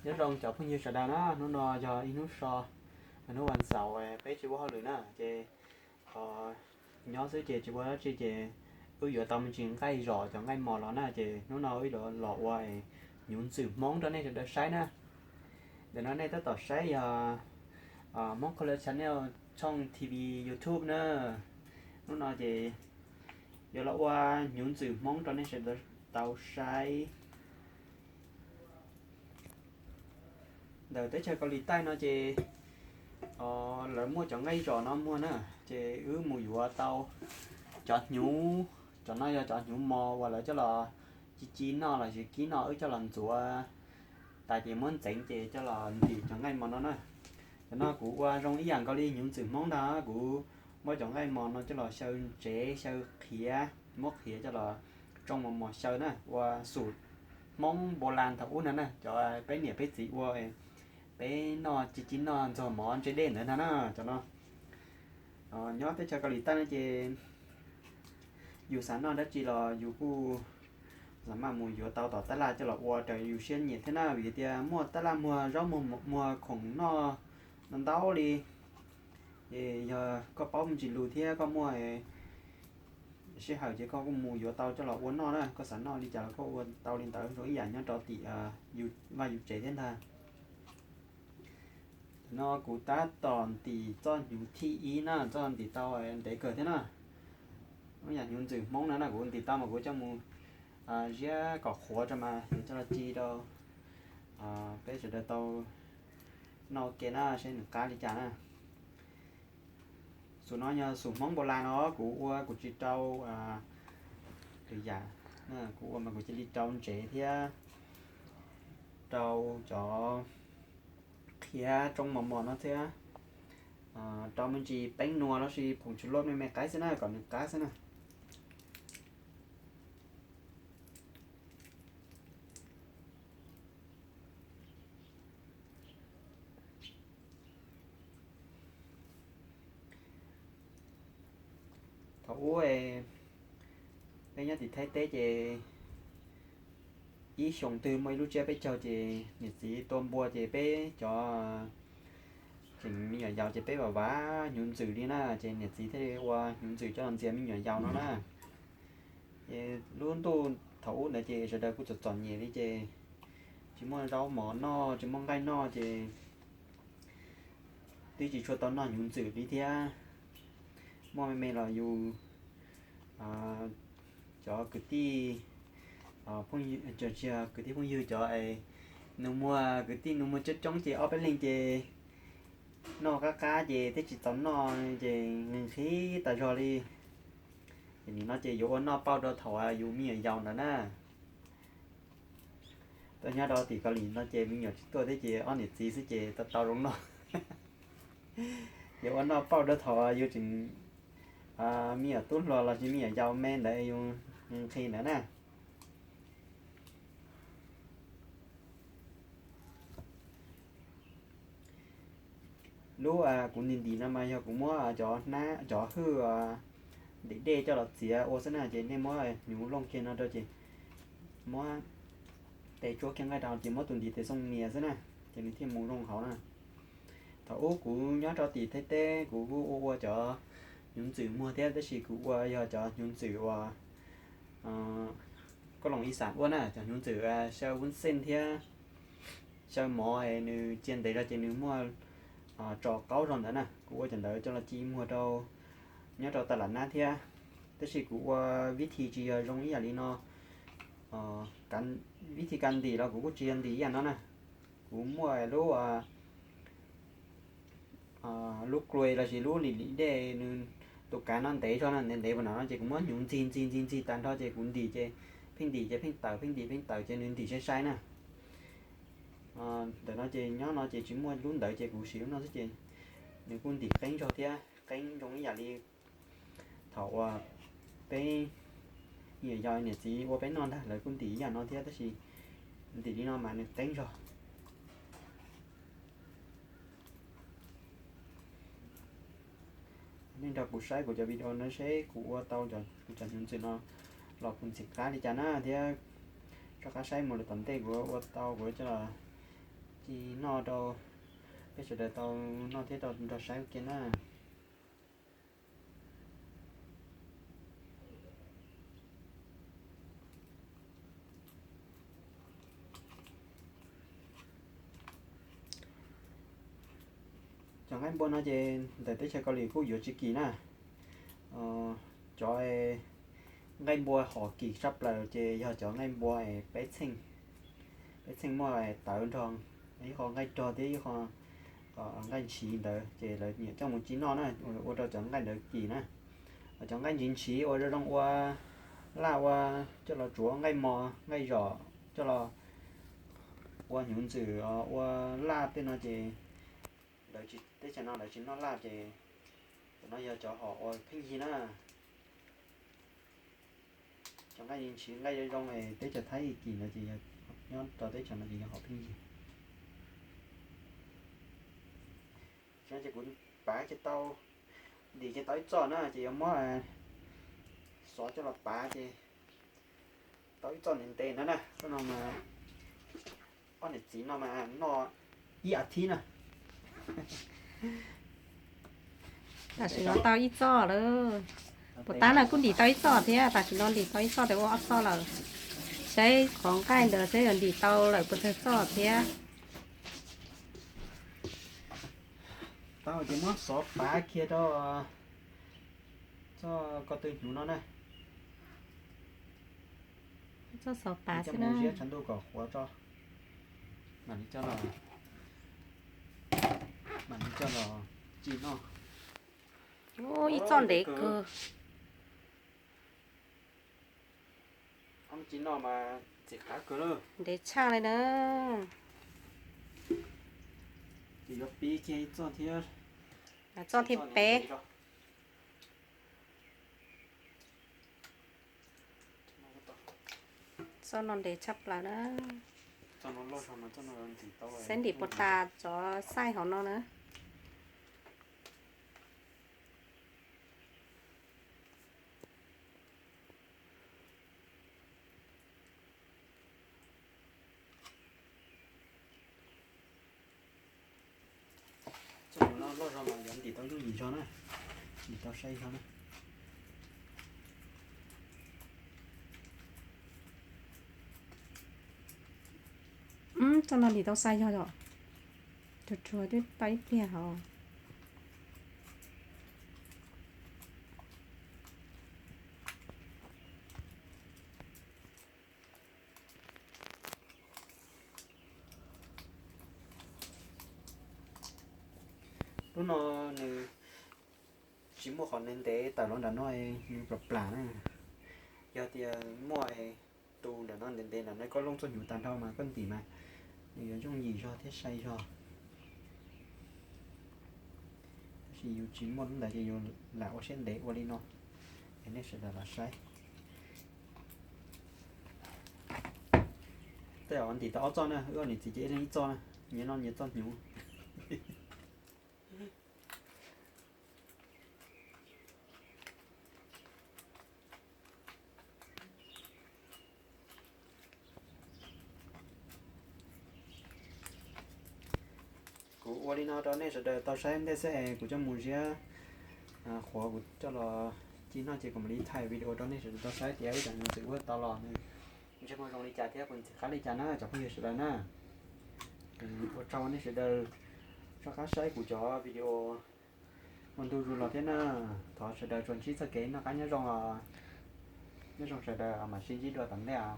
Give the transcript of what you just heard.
Nyob zoo cov phooj ywg sawv daws na, hnub no yog ib hnub so, hnub vas xaum peb tsis ua hauj lwm na, ces qhov nyob xwb ces tsis ua dab tsi ces wb yuav tau me ntsis nqaij zom cov nqaij mos los na, ces hnub no wb yuav los ua hnyuv ntxwm Hmoob rau nej sawv daws saib na. Ntawm no nej tab tom saib yog Hmoob Color Channel tshooj T V YouTube na. Hnub no ces yuav los ua hnyuv ntxwm Hmoob rau nej sawv daws tau saib. Ntawm teb chaws Kaus Lim Taij no ces lawv muaj cov nqaij zom no muag na, ces wb mus yuav tau cov hnyuv, cov no yog cov hnyuv mos uas lawv coj los ci ci noj los sis kib noj, wb coj los ntxuav tas ces muab ntxeev ces coj los ntim cov nqaij mos no na. Cov no kuv ua zoo ib yam nkaus li hnyuv ntxwm Hmoob ntag, kuv muab cov nqaij mos no coj los xyaw ntsev xyaw qhiav, muab qhiav coj los tsoo mos mos xyaw na, ua xum Hmoob npau las thaum ub ntag na, cov peb niam peb txiv ua peb noj ci ci noj ntxuag mov ntse dej ntawd ntag na. Cov no nyob teb chaws Kaus Lim Taij no ces yus xav noj dab tsi los yus kuj xav maj mus yuav tau tom tab laj coj los ua raws yus siab nyiam thiab na, vim tias muaj tab laj muag zaub muag, muag khoom noj ntau ntau li. Ces yog koj paub me ntsis lus thiab koj muaj sij hawm ces koj kuj mus yuav tau coj los ua noj na, koj xav noj li cas los koj ua tau li ntawd, zoo ib yam nyob rau tim vaj yus tsev thiab ntag. Tam no kuv tab tom ntim txoj hnyuv thib ib na, txoj ntim tau ntev kawg thiab na. Ib yam hnyuv ntxwm Hmoob no na, kuv ntim tau mas kuv coj mus ziab kom qhuav rau mas coj los ci rau peb sawv daws tau noj ua ke na, seb nws qab li cas na. Xum no yog xum Hmoob npau las no, kuv ua kuv tsis rau lwm yam, kuv ua mas kuv cia li rau ntsev thiab rau cov qhiav tsoo mos mos no thiab rau me ntsis peeb nua los sis phoom tshuv loj me me qaib xwb na kom nws qab xwb na. Thaum ub peb nyob tim Thaib teb ces ib xyoos twg muaj ib lub tsiab peb caug ces niam txiv tua npua ces peb cov tseem me nyuam yaus ces peb vam vam hnyuv ntxwm li na, ces niam txiv thiaj li ua hnyuv ntxwm coj los ntxias me nyuam yaus no na. Ces lub ntuj thaum ub ntawd ces sawv daws kuj txom txom nyem li ces tsis muaj zaub mov noj tsis muaj nqaij noj ces twb tsis tshua tau noj hnyuv ntxwm li thiab. Muaj me me los yus cov kwv tij, kwv tij phooj ywg cov es nus muag, kwv tij nus muag coob coob ces ob peb leeg ces noj qab qab ces twb tsis txaus noj ces nqhis nqhis tas zog li. Ces nim no ces yuav ua noj pauj rau thaum yus me nyuam yaus ntawd na. Tuaj nyob rau tim Kaus Lim no ces me nyuam tsis tuaj thiab ces ob niam txiv xwb ces tau tau zoo noj. Yuav ua noj pauj rau thaum yus tseem me nyuam tub hluas los sis me nyuam yaus me ntawd yus nqhis ntawd na. Lub kuv ntim ntim no mas yog kuv muab cov hnab cov hwj ntim dej coj los txiav ua xwb na, ces nej muab hnyuv looj kiag no rau ces muab tes tsuab kiag nqaij rau ces muab tus ntiv tes xooj nias xwb na, ces nws thiaj mus looj hauv na. Thaum ub kuv nyob rau tim Thaib teb kuv kuj ua ua cov hnyuv ntxwm muag thiab, tab sis kuv ua yog cov hnyuv ntxwm uas koj loos ib xam ua na, cov hnyuv ntxwm xyaw vuv xeej thiab xyaw mov es nws cia ntev zog ces nws muaj tso qaub zog ntawd na. Kuv ua cov ntawd coj los ci muag rau nyob rau taj lam nab thiab, tab sis kuv ua vib thi tsis yog zoo ib yam li no. Vib thi kav ntim los kuv kuj tsis yog ntim ib yam no na. Kuv muaj lub lub klues los sis lub lim lim dej nws tus kav no ntev zog na, ntev ntev puas no ces kuv muab hnyuv ntxig ntxig ntxig ntxig tag nrho ces kuv ntim ces pheej ntim ces pheej tawm, pheej ntim pheej tawm ces nws ntim sai sai na. Ntawm no ces nyob no ces tsis muaj lub ntawd ces kuv siv lub no xwb ces nws kuj ntim qeeb zog thiab qeeb zoo ib yam li thaum uas peb me nyuam yaus niam txiv ua peb noj ntag, lawv kuj ntim ib yam no thiab tab sis ntim li no mas nws qeeb zog. Nej nrog kuv saib kuv cov video no seb kuv ua tau kuv cov hnyuv ntxwm no los puas ntxim qab li cas na thiab. Rov qab saib mus lawm tom ntej kuv ua tau kuv coj los Ci noj rau peb sawv daws tau noj thiab rau nrog saib ua ke na. Cov nqaij npua no ces ntawm teb chaws Kaus Lim kuj yuav tsis kim na. Cov nqaij npua hom kim tshaj plaws ces yog cov nqaij npua peb txheej, peb txheej muaj tawv nrog, ib qho nqaij rog thiab ib qho nqaij ntshiv ntawd ces lawv nyiam coj mus ci noj na, ua rau cov nqaij ntawd kim na. Cov nqaij ntshiv ntshiv ua zoo zoo ua laj ua coj los tsuav nqaij mos nqaij zom coj los ua hnyuv ntxwm ua laj tej no ces lawv tsis, teb chaws no lawv tsis noj laj ces cov no yog cov hom ua pheej yig na. Cov nqaij ntshiv nqaij zoo zoo es teb chaws Thaib kim ntawd ces nyob rau teb chaws no ces yog hom pheej yig. Ces kuv pav ces tau, ntim ces tau ib txoj na ces yuav muab xov coj los pav ces tau ib txoj ntev ntev no na. Txoj no mas ob niam txiv no mas noj ib as thiv na. Tam sim no tau ib txoj lawm. Puas tab no kuj ntim tau ib txoj thiab, tam sim no ntim tau ib txoj ces ua ob txoj lawm. Saib qhov nqaij ntawd saib yuav ntim tau lawm puas tsawg txoj thiab. Tau ces muab xov pav kiag rau txoj ko tw hnyuv no na. Txoj xov pav xwb na. Ziab tshav ntuj kom qhuav tso, mam li coj los, mam li coj los ci noj. Ib txoj ntev kawg. Ci noj mas ntxim qab kawg lawm. Ntev tshaj li na. Ces yuav piv kiag ib txoj thiab. Txoj thib peb. Txoj no ntev tshaj plaws na. Saib ntim puas tas cov xaij hauv no na. Txoj no loj zog mas yuav ntim tau yooj yim zog na, ntim tau sai zog na. Txoj no ntim tau sai zog yom, tsuag tsuag twb tau ib pliag hos. Lub no nws tsis muaj qhov ntev ntev tawm los nram no, nws plam plam na. Yog tias muaj tus nram no ntev ntev nram no koj looj txoj hnyuv tag nrho mas koj ntim mas nws yuav yooj yim zog thiab sai zog. Tab sis yus tsis muaj lub ntawd ces yus lam ua siab ntev ua li no. Es nej sawv daws los saib. Tej zaum ntim tau ob txoj na, wb ob niam txiv ces ib leeg ib txoj na, nyias noj nyias txoj hnyuv. Kuv ua li no rau nej sawv daws tau saib ntej xwb es kuv coj mus ziab qhuav kuv coj los ci noj ces kuv mam li thaij video rau nej sawv daws tau saib tias ib cov hnyuv ntxwm uas tau los nws ntsej muag zoo li cas thiab puas ntxim qab li cas na cov phooj ywg sawv daws na. Ua tsaug nej sawv daws soj qab saib kuv cov video ua ntu zus los thiab na. Thov sawv daws tsuas ntsib txoj kev noj qab nyob zoo os. Nyob zoo sawv daws, mam sib ntsib dua tom ntej os.